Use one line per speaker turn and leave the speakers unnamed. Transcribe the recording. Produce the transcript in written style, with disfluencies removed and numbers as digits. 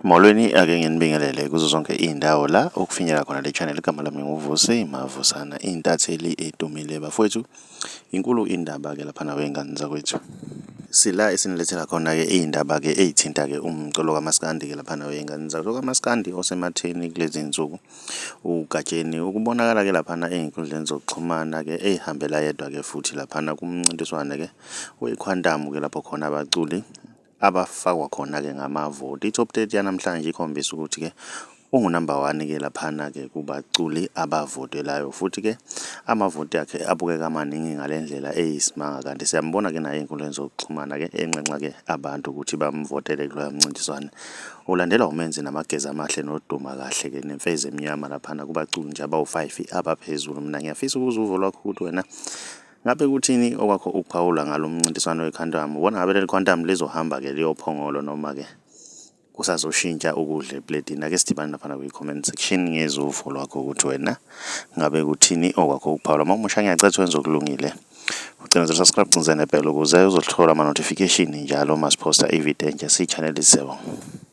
Molweni, ake nginibingelele kuzo zonke iy'ndawo la okufinyela khona le channel. Igama lami nguVusi Mavusana, intatheli edumile bafowethu. Inkulu indaba-ke laphana wey'ngane zakwethu. Sila esinilethela khona-ke iy'ndaba-ke ey'thinta-ke umculo kamaskandi-ke laphana wey'ngane zakwethu. Okamaskandi osematheni kulezi nsuku uGatsheni ukubonakala-ke laphana ey'nkundleni zokuxhumana-ke ey'hambela yedwa-ke futhi laphana kumncintiswane-ke wekhwantamu-ke lapho khona abaculi abafakwa khona-ke ngamavoti. I-top 30 yanamhlanje ikhombisa ukuthi-ke ungunamba one-ke laphana-ke kubaculi abavotelayo futhi-ke amavoti akhe abukeka amaningi ngale ndlela eyisimanga kanti siyambona-ke naye ey'nkundleni zokuxhumana-ke enxenxa-ke abantu ukuthi bamvotele kuloya mncintiswane. Ulandelwa uMenzi namageza amahle noduma kahle-ke nemfezi emnyama laphana kubaculi nje abawu-five abaphezulu. Mina ngiyafisa ukuzwa uvo lwakho ukuthi wena Ngabe kuthini okwakho ukuphawula ngalo mncintiswano wekhwantamu? Ubona ngabe leli khwantamu lizohamba-ke liyophongolo noma-ke kusazoshintsha ukudla epletini? Ake sidibane laphana kwi-comment section ngizwe uvo lwakho ukuthi wena ngabe kuthini okwakho ukuphawula. Uma umusha ngiyacela wenze okulungile. Ucinezele subscribe, ucinezele nebhele ukuze uzothola ama-notification njalo uma siphosta ividiyo entsha siyi-channel. Siyabonga.